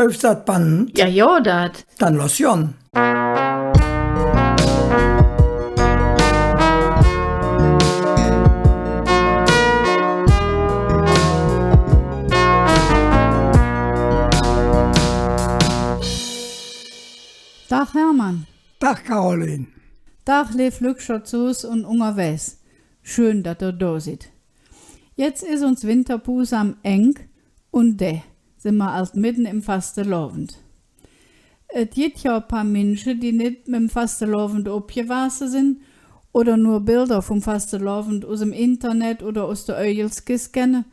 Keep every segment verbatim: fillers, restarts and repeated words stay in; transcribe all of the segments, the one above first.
Läuf dat Band? Jo, jo, dat. Dann loss gonn. Dag, Hermann. Dag, Caroline. Dag, leev Lückcher zo Hus un ungerwägs. Schön, dat ehr do sid. Jetz es uns Winterpaus am Engk un do sin mer ald medden em Fastelovend. Et gitt jo e paar Minsche, die nit mem Fastelovend opgewahße sin oder nor Belder vum Fastelovend us dem Internet oder us der Äugelskess kenne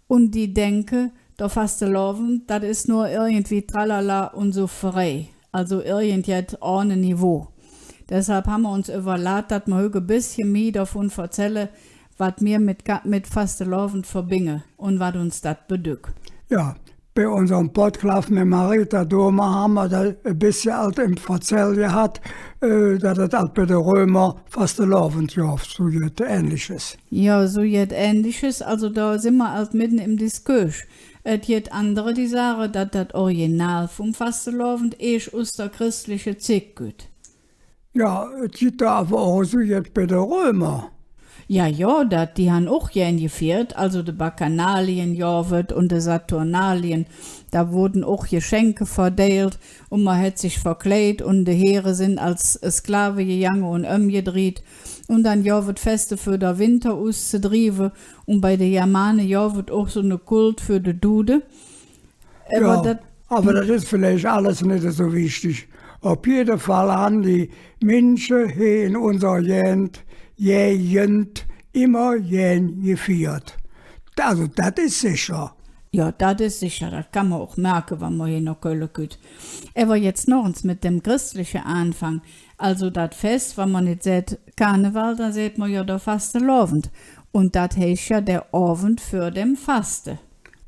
un die denke, der Fastelovend, dat es nor irgendwie Tralala un su frei. Alsu irgendjet ohne Niveau. Deshalv han mer uns üvverlaht, dat mer hügg e bessche mih dovun verzälle, wat mir met Ka-, met Fastelovend verbinge un wat uns dat bedügg. Jo, bei unserem Podklaaf met Marita Doma han mer do e bessche ald em Verzäll gehatt, äh, dat et ald bei de Römer Fastelovend gov, su jet Ähnliches. Jo, su jet Ähnliches, alsu do sin mer ald medden em Diskurs. Et gitt andere, die sage, dat dat Original vum Fastelovend eesch us der chresliche Zigg kütt. Jo, et gitt do ävver och su jet bei de Römer. Jo, jo, dat, die han och gään gefiert, alsu de Bacchanalien, jo, woodt, un de Saturnalien, do woodte och Geschenke verdeilt, un mer hät sich verkleidt, un de Hääre sin als Sklave gegange un ömgedriht. Un dann gov et Feste för der Winter uszedrieve. Un bei de Germane gov et och su ne Kult för de Dude. Ävver Jo, dat ävver dat es villeich alles nit esu wichtig. Op jede Fall han die Minsche hee en unserer Gägend, Gägend immer gään gefiert. Alsu, dat es secher. Jo, dat es secher. Dat kann mer och merke, wann mer hee noh Kölle kütt. Ävver jetz noch ens met dem chresliche Aanfang. Alsu dat Fess, wann mer nit säht Karneval, dann säht mer jo der Fastelovend. Un dat heiß jo der Ovend vör dem Faste.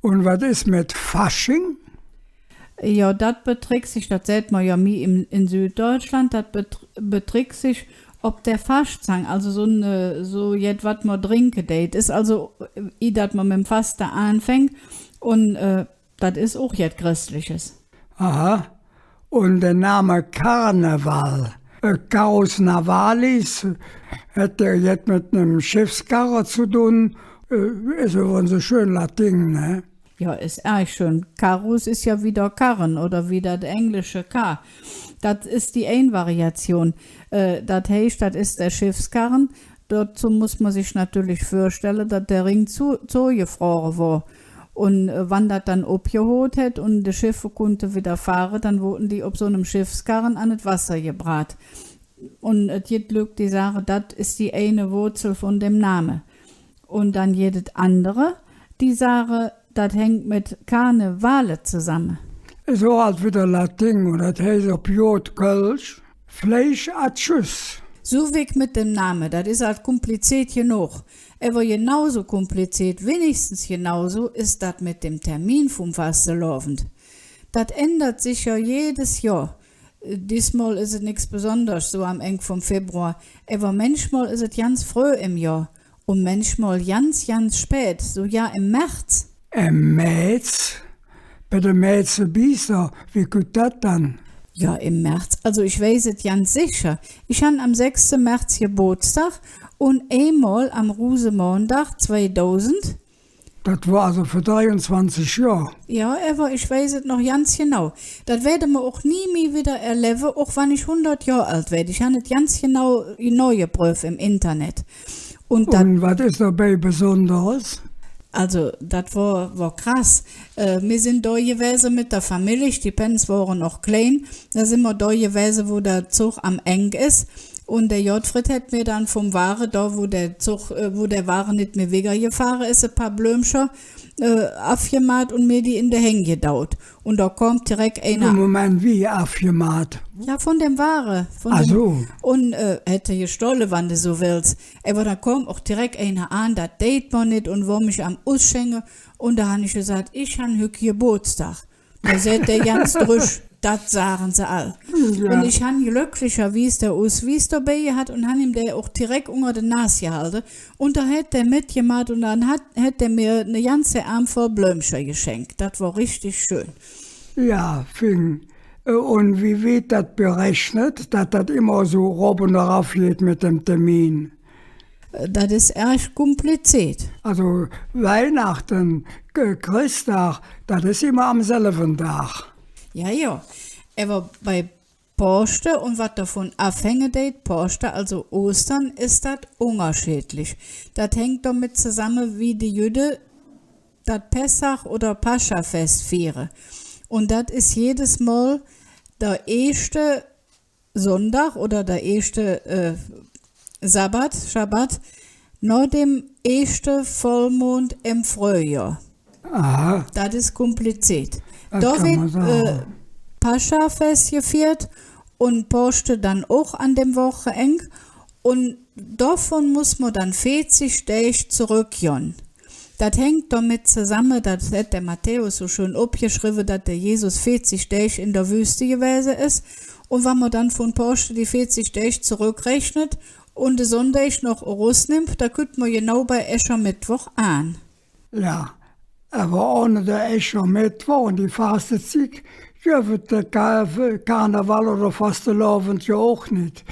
Un wat es met Fasching? Jo, dat betrick sich, dat säht mer jo mih em, en Süddeutschland, dat betr-, betrick sich op der Faschzang, alsu su en, äh, su jet, wat mer drinke deit. Es alsu, äh, ih dat mer mem Faste aanfängk un, äh, Dat es och jet Chresliches. Aha. Un der Name Karneval, äh, Carrus navalis, hät der jet met nem Scheffskarre ze dun, äh, es üvvrigens su schön Lating, ne? Jo, es ärg schön. Carrus es jo wie der Karren oder wie dat englische Car. Dat es die ein Variation. Äh, dat heiß, dat es der Scheffskarren. Dozo muss mer sich natörlich vürstelle, dat der Rhing zo-, zogefrore wor. Un, äh, wann dat dann opgehoot hät un de Scheffe kunnte widder fahre, dann woodte die op su nem Scheffskarren an et Wasser gebraht. Un et gitt Lück, die sage, dat es die eine Wurzel vun dem Name. Un dann gitt et andere, die sage, dat hängk met Karnevale zesamme. Es och ald widder Lating, un dat heiß op god Kölsch, Fleesch a tschüss. Su wigg met dem Name, dat es ald kompliziert genog. Ävver genausu kompliziert, winnigstens genausu, es dat met dem Termin vum Fastelovend. Dat ändert sich jo jedes Johr. Äh, dismol es et nix Besonders, su am Eng vum Februar. Ävver mänchmol es et ganz fröh em Johr. Un mänchmol ganz, ganz späd, su jo em Määz. Em Määz? Bei de Määzer Biester, wie kütt dat dann? Jo, em Määz. Alsu, ich weiß et ganz secher. Ich han am sechste Määz Gebootsdag un eimol am Rusemondag zweidausend. Dat wor alsu vür dreiunzwanzig Johr. Jo, ävver ich weiß et noch ganz genau. Dat wääde mer och nie mih widder erlevve, och wann ich hundert Johr ald wääd. Ich han et ganz genau nohgepröf em Internet. Un dat Un wat es dobei Besonderes? Alsu, dat wor, wor krass. Äh, mir sin do gewäse met der Famillich, die Pänz wore noch klein. Do sin mer do gewäse, wo der Zog am Eng es. Un der Gottfried hät mir dann vum Wage, do wo der Zog, äh, wo der Wage nit mih wigger gefahre es, e paar Blömcher, äh, avgemaht un mir die en de Häng gedaut. Un do kom direk einer. Moment, wie avgemaht? Jo, vun dem Wage. Vun Ach dem su. Un, äh, hät hä gestolle, wann de su wells. Ävver do kom och direk einer aan, dat deit mer nit, un wor mich am Usschänge. Un do han ich gesaht, ich han hügg Gebootsdag. Do säht dä ganz drüg, dat sage se all. Jo. Un ich han glöcklicherwies der Uswies dobei gehatt un han im dä och direk unger de Nas gehalde. Un do hät dä metgemaht un dann hät, hät dä mir ne ganze Ärm voll Blömcher geschenk. Dat wor richtig schön. Jo, fing. Äh, un wie weed dat berechnet, dat dat immer su rop un erav geiht met dem Termin? Äh, dat es ärg kompliziert. Also Weihnachten, K-, Chressdag, dat es immer am selve Dag. Jo, jo. Ävver bei Poosche un wat dovun avhänge deit, Poosche, also Ostern, es dat ungerscheedlich. Dat hängk domet zesamme, wie de Jüdde dat Pessach oder Paschafest fiere. Un dat es jedes Mol der eeschte Sonndag oder der eeschte, äh, Sabbat, Schabbat, noh dem eeschte Vollmond em Fröhjohr. Aha. Dat es kompliziert. Dat Do kann mer weed, sage, äh, Paschafest gefiert un Poosche dann och an dem Wochenengk. Un dovun muss mer dann veezig Däg zeröckgonn. Dat hängk domet zesamme, dat hät der Matthäus su schön opgeschrevve, dat der Jesus veezig Däg en der Wüste gewäse es. Un wann mer dann vun Poosche die veezig Däg zeröckrechnet un de Sonndäg noch erusnimmp, do kütt mer genau bei Äschermeddwoch aan. Jo, ävver ohne der Äschermeddwoch un die Fastezigg göv et der Ka-, Karneval oder Fastelovend jo och nit.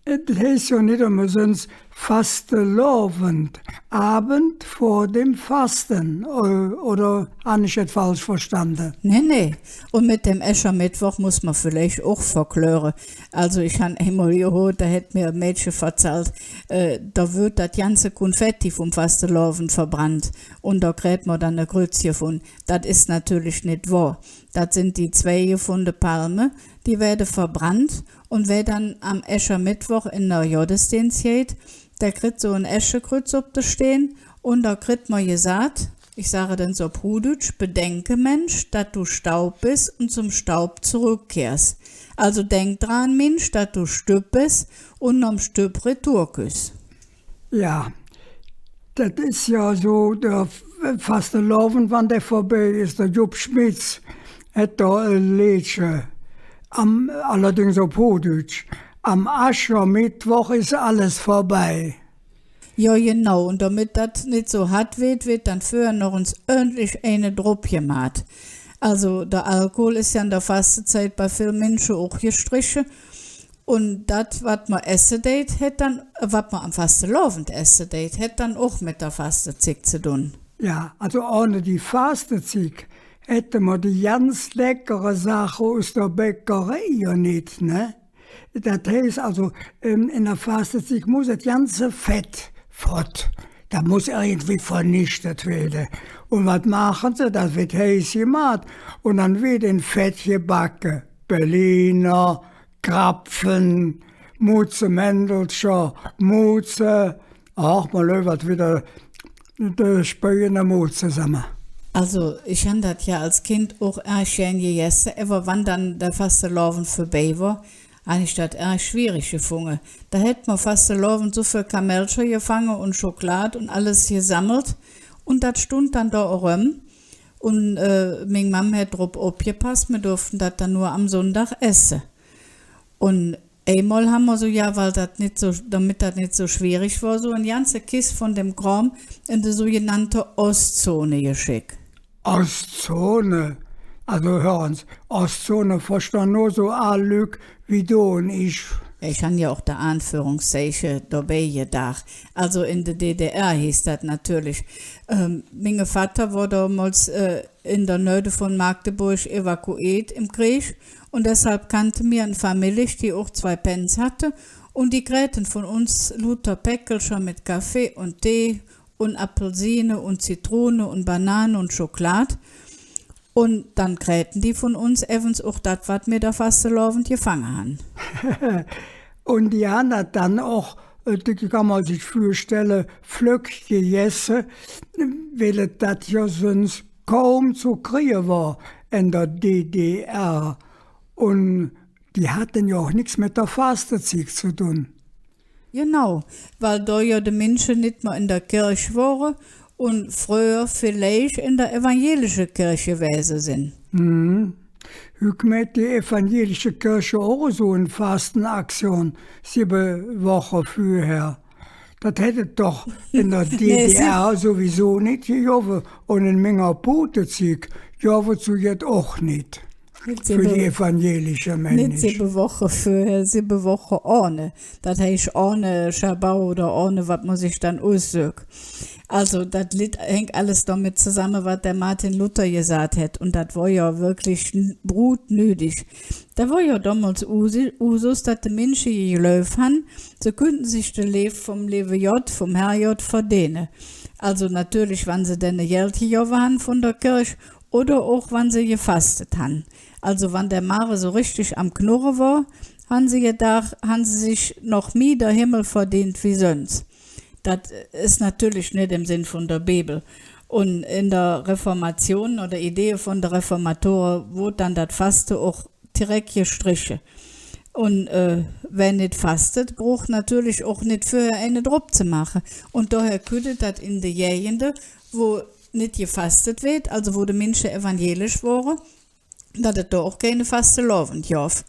Et heiß jo nit ömesöns Fastelovend, Ovend vör dem Faste, äh, oder han ich et falsch verstande? Nä, nä. Un met dem Äschermeddwoch muss mer villeich och verkläre. Also ich han eimol gehoot, do hät mir e Mädche verzallt, äh, do weed dat ganze Konfetti vum Fastelovend verbrannt. Un do kräht mer dann e Krützche vun. Dat es natörlich nit wohr. Dat sin die Zweige vun de Palme, die weede verbrannt. Un wä dann am Äschermeddwoch en der Goddesdeens geiht, dä kritt su en Äschekrütz op de Steen un do kritt mer gesaht, ich sage et ens op Huhdütsch: Bedenke, Mensch, dat du Staub bist und zum Staub zurückkehrst. Also denk dran, Minsch, dat du Stüpp bes un nohm Stüpp retour küss. Jo, dat es jo su, der F-, Fastelovend, wann dä vörbei es, der Jupp Schmitz hät do e Leedche, am, allerdings op Huhdütsch: Am Aschermittwoch ist alles vorbei. Jo, genau. Un domet dat nit su hadd weed, weed dann vörher noch ens ööntlich eine drop gemaht. Also, der Alkohol es jo en der Fastezigg bei vill Minsche och gestreche. Un dat, wat mer esse deit, hät dann, wat mer am Fastelovend esse deit, hät dann och met der Fastezigg ze dun. Jo, also ohne die Fastezigg hätte mer die ganz leckere Saache us der Bäckerei jo nit, ne? Dat heiß also, ähm, en der Fastezigg muss et ganze Fett fott. Dat muss irgendwie vernichtet weede. Un wat maache se? Dat weed heiß gemaht. Un dann weede en Fett gebacke. Berliner, Krapfen, Mutze, Mändelcher, Mutze. Ach, mer lövert widder de Spöi en der Mutze, sag mer. Also, ich han dat jo als Kind och ärg gään gegesse, ävver wann dann der Fastelovend vörbei wor, han ich dat ärg schwierig gefunge. Do hät mer Fastelovend su vill Kamellcher gefange un Schokolad un alles gesammelt. Un dat stundt dann do eröm. Un, äh, ming Mamm hät drop opgepass, mer durfte dat dann nor am Sonndag esse. Un eimol han mer su, jo, weil dat nit su, domet dat nit su schwierig wor, su en ganze Kess vun dem Krom en de sugenannte Ostzone gescheck. Ostzone? Also hür ens, Ostzone verstonn nor su aal Lück wie do un ich. Ich han jo och de Anführungszeiche dobei gedaach. Also en der D D R heeß dat natörlich. Ähm, minge Vatter wor domols, äh, en der Nöh vun Magdeburg evakueet em Kreeg un deshalv kannte mir en Famillich, die och zwei Pänz hatte un die kräte vun uns luuter Päckelcher met Kaffee un Tee un Appelsine un Zitrone un Banane un Schokolad. Un dann kräte die vun uns evvens och dat, wat mir do Fastelovend gefange han. Un die han dat dann och, äh, dat kann mer sich vürstelle, flöck gegesse, weil et dat jo söns kaum ze krige wor en der D D R. Un die hatte jo och nix met der Fastezigg ze dun. Genau, weil do jo de Minsche nit mih en der Kirch wore un fröher villeich en der evangelische Kirch gewäse sin. Mhm. Hügg mäht die evangelische Kirch och esu en Fastenaktion, sibbe Woche vürher. Dat hät et doch en der D D R suwiesu nit gegovve un en minger Puutezigg gov et su jet och nit. Nit för die evangelische Männer. Nit sibbe Woche vürher, sibbe Woche ohne. Dat heiß ohne Schabau oder ohne, wat mer sich dann ussök. Also, dat Leed hängk alles domet zesamme, wat der Martin Luther gesaht hät. Un dat wor jo wirklich n-, brutnüdig. Do wor jo domols Usi-, Usus, dat de Minsche gegläuv han, se künnte sich de Leev vum leeve Godd, vum Herrgodd verdeene. Also natörlich, wann se denne Geld gegovve han vun der Kirch oder och, wann se gefastet han. Also wann der Mage su richtig am Knurre wor, han se gedaach, han se sich noch mih der Himmel verdeent wie söns. Dat es natörlich nit em Senn vun der Bibel. Un en der Reformation oder Idee vun de Reformatore woodt dann dat Faste och direk gestreche. Un, äh, wä nit fastet, bruch natörlich och nit vürher eine drop ze maache. Un doher kütt et, dat en de Gägende, wo nit gefastet weed, also wo de Minsche evangelisch wore, dat et do och keine Fastelovend gov.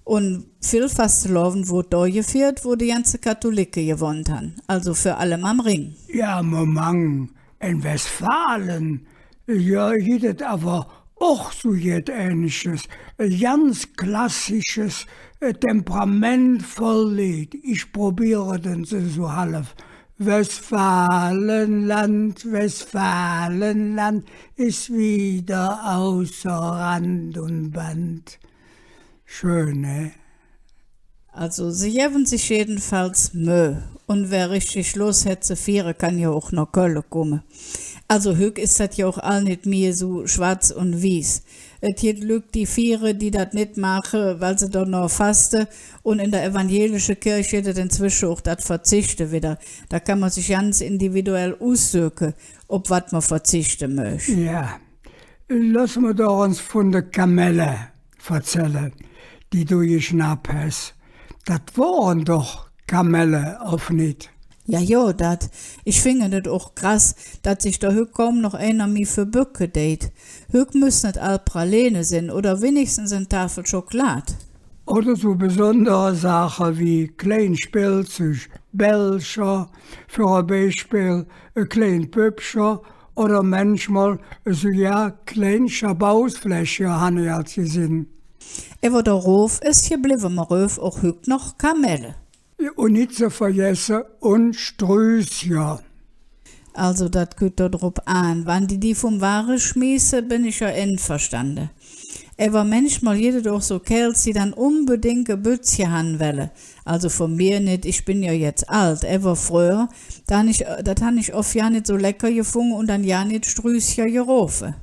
Un vill Fastelovend woodt do gefiert, wo de ganze Katholike gewonnt han, also vür allem am Rhing. Jo, Momang, en Westfalen, jo, gitt et ävver och su jet Ähnliches, e ganz klassisches, äh, temperamentvoll Leed. Ich probiere dann su, su halv. Westfalenland, Westfalenland ist wieder außer Rand und Band. Schön, ne? Also, se gevve sich jedenfalls Möh. Un wä richtig Loss hät ze fiere, kann jo och noh Kölle kumme. Also, hügg es dat jo och all nit mih su schwatz un wieß. Et gitt Lück, die fiere, die dat nit maache, weil se donoh faste. Un en der evangelische Kirch gitt et inzwesche och dat Verzichte widder. Do kann mer sich ganz individuell ussöke, op wat mer verzichte mööch. Jo. Loss mer doch ens vun de Kamelle verzälle, die do geschnapp häs. Dat wore doch Kamelle, ov nit? Jo, jo, dat. Ich finge et och krass, dat sich do hügg kaum noch einer mih för böcke deit. Hügg müsse et all Praleene sin oder winnigstens en Tafel Schokelad. Oder su besondere Saache wie klein Spillzüg, Bällcher, för e Beispill, e klein Pöppche oder mänchmol su, jo, klein Schabausfläschcher han ich als gesinn. Ävver der Rof es geblevve, mer röf och hügg noch Kamelle. Un nit ze vergesse, un Strüßcher. Also, dat kütt do drop aan. Wann die die vum Wage schmieße, ben ich jo enverstande. Ävver mänchmol gitt et och su Kääls, die dann unbedingk e Bützche han welle. Also vun mir nit, ich ben jo jetz ald, ävver fröher, do han ich, dat han ich off jo nit su lecker gefunge un dann jo nit Strüßcher gerofe.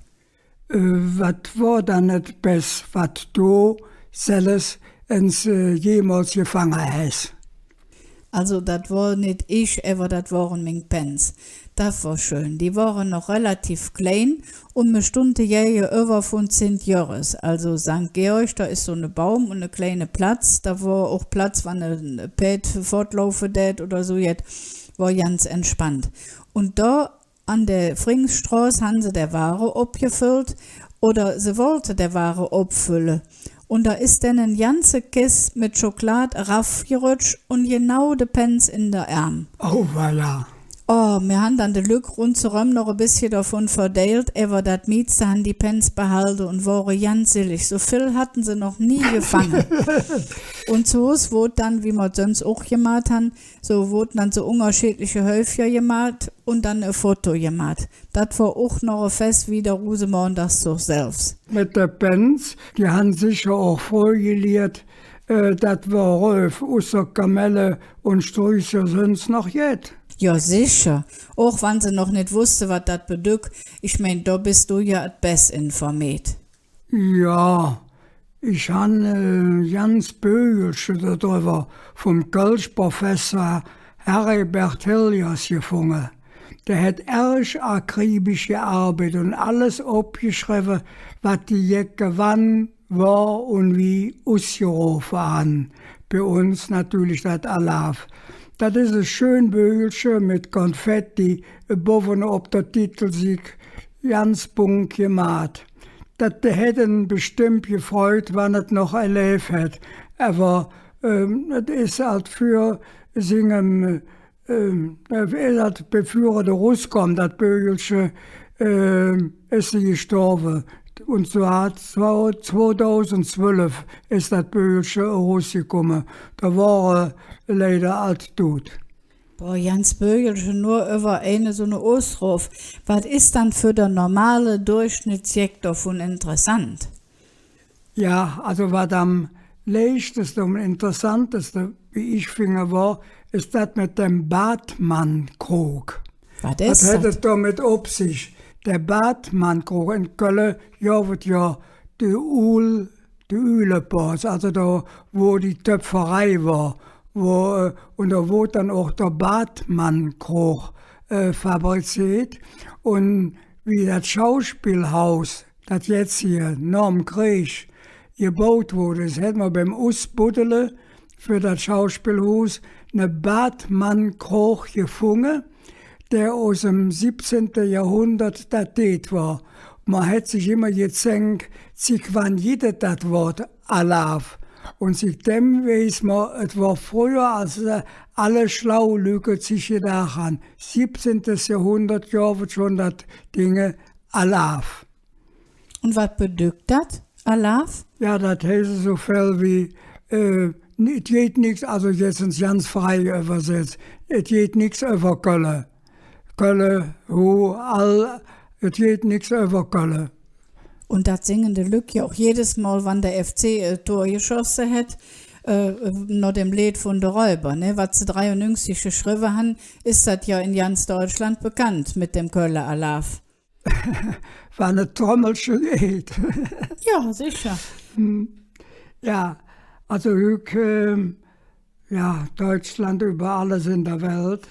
Äh, wat wor dann et Bess, wat do selvs ens, äh, jemols gefange häs? Also, dat wor nit ich, ävver dat wore ming Pänz. Dat wor schön. Die wore noch relativ klein un mer stundte gägenüvver vun Zint Jöres. Also Sankt Georg, do es su ne Baum un ne kleine Platz. Do wor och Platz, wann e Pääd fottlaufe dät oder su jet, wor ganz entspannt. Un do an der Vringsstroß han se der Wage opgeföllt, oder se wollte der Wage opfölle. Un do es denne en ganze Kess met Schokelad eravgerötsch un genau de Pänz en der Ärm. Oh, voilà. Oh, mir han dann de Lück rundseröm noch e bessche dovun verdeilt, ävver dat mieste han die Pänz behalde un wore ganz sillig. Su vill hatte se noch nie gefange. Un zo Hus woodt dann, wie mer söns och gemaht han, su woodte dann su ungerscheedliche Häufcher gemaht un dann e Foto gemaht. Dat wor och noch e Fess wie der Rusemondagszoch selvs. Met de Pänz, die han secher och fröh geliert, äh, dat wor Röf usser Kamelle un Strüßcher söns noch jet. Jo, secher. Och wann se noch nit woosste, wat dat bedügg. Ich mein, do bes do jo et bess informeet. Jo, ich han, äh, e ganz Bögelche dodrüvver vum Kölschprofesser Heribert Hilgers gefunge. Dä hät ärg akribisch gearbeidt un alles opgeschrevve, wat die Jecke wann, wo un wie usgerofe han. Bei uns natörlich dat Alaaf. Dat es e schön Bögelche met Konfetti bovven op der Titelsigg, ganz bunt gemaht. Dat hätt en bestemmp gefreut, wann hä et noch erläv hätt. Ävver, ähm, et es ald vür singem, ähm, et es ald bevür et eruskom, dat Bögelche, ähm, es hä gestorve. Un su hät zwo-, zweidausendzwölf es dat Böchelche erusgekumme. Do wor hä leider ald dud. Boah, e ganz Böchelche nor üvver eine su ene Usrof. Wat es dann för der normale Durchschnittsjeck dovun interessant? Jo, alsu wat am leisteste un interessanteste, wie ich finge, wor, es dat met dem Badmannkrog. Wat es dat? Wat hät et domet op sich? Der Badmannkrog en Kölle, jo, woodt jo de Uul-, de Ülepooz, alsu do, wo die Töpferei wor, wo, äh, un do woodt dann och der Badmannkrog, äh, fabrizeet. Un wie dat Schauspillhuus, dat jetzige, nohm Kreeg gebaut woodt, es hät mer beim Usbuddele för dat Schauspillhuus ne Badmannkrog gefunge, dä us dem sibbzehnte Johrhundert dateet wor. Mer hät sich immer gezänk, zick wann gitt et dat Wood Alaaf. Un zick däm weiß mer, et wor fröher, als, äh, alle schlaue Lück et sich gedaach han. Sibbzehntes Johrhundert, jo, woodt schon dat Dinge Alaaf. Un wat bedügg dat, Alaaf? Jo, dat heiß su vill wie, äh, n-, et geiht nix, alsu jetz ens ganz frei üvversetz, et geiht nix üvver Kölle. Kölle, hu, all, et geiht nix üvver Kölle. Un dat singe de Lück jo och jedes Mol, wann der F C e Tor geschosse hät, äh, noh dem Leed vun de Räuber, ne, wat se dreiunnüngzig geschrevve han, es dat jo en ganz Deutschland bekannt met dem Kölle Alaaf. Wann et Trömmelche geiht. Jo, secher. Hm. Jo, alsu hügg, ähm, jo, Deutschland üvver alles en der Welt.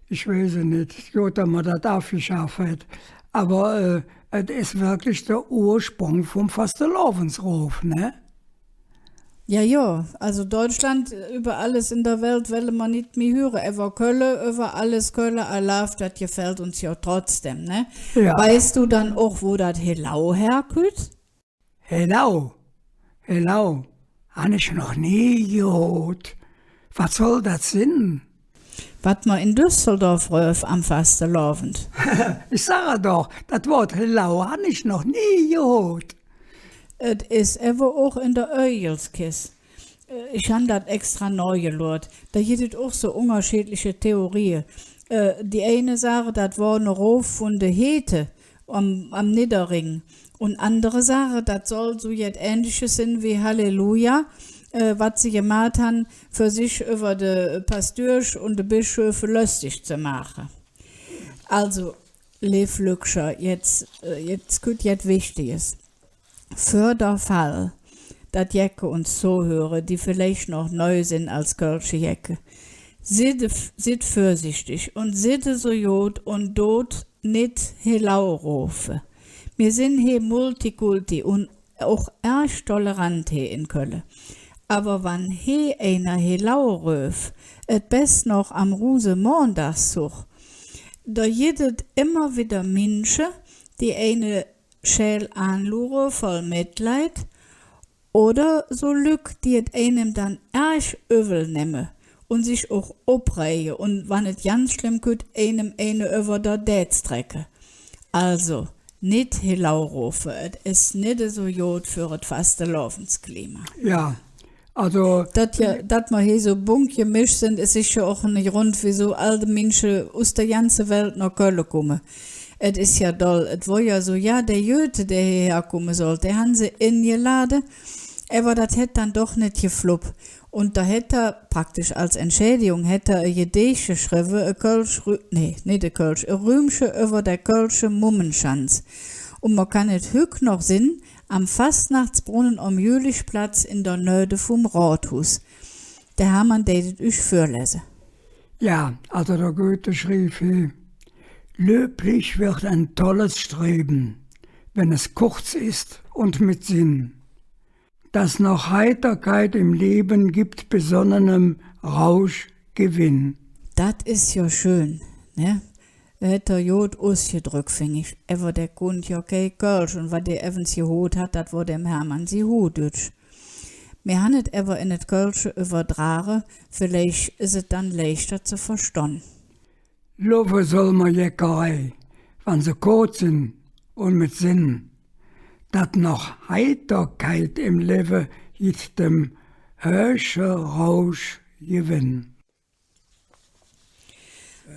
Ich weiß et nit. God, dat mer dat avgeschaff hät. Ävver, äh, et es wirklich der Ursprung vum Fastelovendsrof, ne? Jo, jo, alsu Deutschland, äh, üvver alles en der Welt welle mer nit mih hüre, ävver Kölle, üvver alles Kölle Alaaf, dat gefällt uns jo trotzdäm, ne? Jo. Weiß do dann och, wo dat Helau herkütt? Helau? Helau? Han ich noch nie gehoot. Wat soll dat sin? Wat mer en Düsseldorf röf am Fastelovend. Ich sage doch, dat Wood Helau han ich noch nie gehoot. Et es ävver och en der Äugelskess. Äh, ich han dat extra noh gelort. Do gitt et och su ungerscheedliche Theorie. Äh, die eine sage, dat wor ne Rof vun de Hete am, am Niddering. Un andere sage, dat soll su jet Ähnliches sin wie Halleluja, äh, wat se gemaht han, för sich üvver de Pastürsch un de Bischöfe löstig ze maache. Alsu, leev Lückcher, jetz, äh, jetz kütt jet Wichtiges. För der Fall, dat Jecke uns zohüre, die villeich noch neu sin als kölsche Jecke. Sidd, sidd vürsichtig un sidd esu god un dot nit Helau rofe. Mir sin he Multikulti un och ärg tolerant he en Kölle. Ävver wann he einer Helau röf, et bess noch am Rusemondagszog, do gitt et immer widder Minsche, die eine schäl aanluure, voll Metleid, oder su Lück, die et einem dann ärg üvvel nemme un sich och opräge un wann et ganz schlemm kütt, einem eine üvver der Dätz trecke. Alsu, nit Helau rofe, et es nit esu god för et Fastelovendsklima. Jo, Alsu, dat jo, dat mer he su bunt gemisch sin, es secher och ene Grund, wiesu all de Minsche us der ganze Welt noh Kölle kumme. Et es jo doll. Et wor jo su, jo, der Goethe, dä heher kumme sollt, dä han se engelade, ävver dat hät dann doch nit geflupp. Un do hät hä praktisch als Entschädigung, hät hä e Gedeech geschrevve, e kölsch Rü-, nä, nit e kölsch, e Rümche üvver der kölsche Mummenschanz. Un mer kann et hügg noch sinn, am Fastnachtsbrunnen am Jülichplatz en der Nöhde vum Rodhuus. Der Hermann deit et üch vürlese. Jo, alsu der Goethe schrevv he: „Löblich wird ein tolles Streben, wenn es kurz ist und mit Sinn. Das noch Heiterkeit im Leben gibt besonnenem Rausch Gewinn.“ Dat es jo schön, ne? Hät hä god usgedröck, fing ich. Ävver dä kunnt jo kei Kölsch, un wat dä evvens gehoot hät, dat wor dem Hermann si Huhdütsch. Mir han et ävver en et Kölsche üvverdrage, villeich es et dann leichter ze verstonn. „Lovve soll mer Jeckerei, wann se koot sin un met Senn. dat noch Heiterkeit em Levve gitt dem höösche Rausch Gewinn.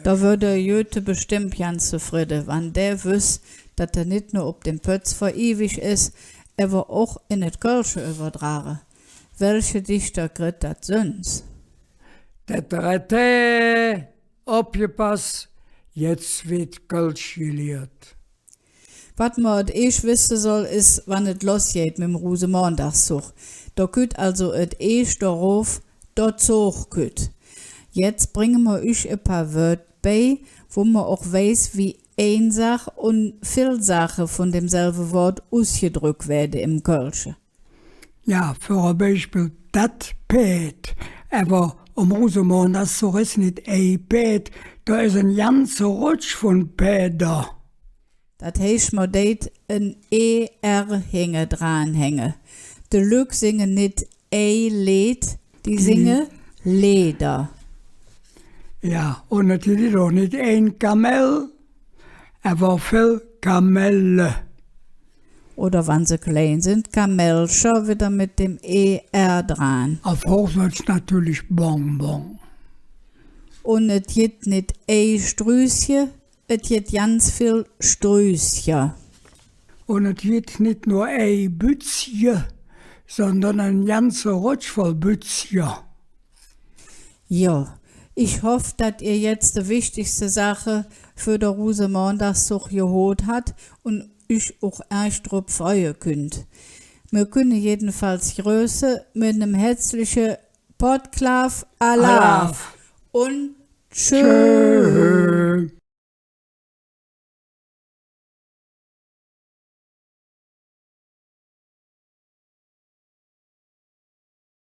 Do wör der Goethe bestemmp ganz zefridde, wann dä wöss, dat hä nit nor op dem Pötz verewig es, ävver och en et Kölsche üvverdrage. Welche Dichter kritt dat söns? Der Drette, opgepass, jetz weed Kölsch geliert. Wat mer et eesch wesse soll, es, wann et lossgeiht mem Rusemondagszog. Do kütt also et eesch dorauf, der Zog kütt. Jetz bränge mer üch e paar Wööd bei, wo mer och weiß, wie ein Saach un vill Saache vun demselve Wood usgedröck weede em Kölsche. Jo, för e Beispill dat Pääd. Ävver om Rusemondagszog es nit ei Pääd, do es en ganze Rötsch vun Pääder. Dat heiß, mer deit en E R hinge dran hänge. De Lück singe nit ei Leed, die singe Leeder. Jo, un et gitt och nit ein Kamell, ävver vill Kamelle. Oder wann se klein sin, Kamellcher, widder met dem E R dran. Op Huhdütsch natörlich Bonbon. Un et gitt nit ei Strüüßche, et gitt ganz vill Strüüßcher. Un et gitt nit nor ei Bützche, sondern en ganze Rötsch voll Bützcher. Jo, ich hoff, dat ehr jetz de wichtigste Saache för der Rusemondagszog gehoot hat un üch och ärg drop freue künnt. Mer künne jedenfalls größe met nem hätzliche Podklaaf Alaaf. Alaaf. Un tschö. Tschö.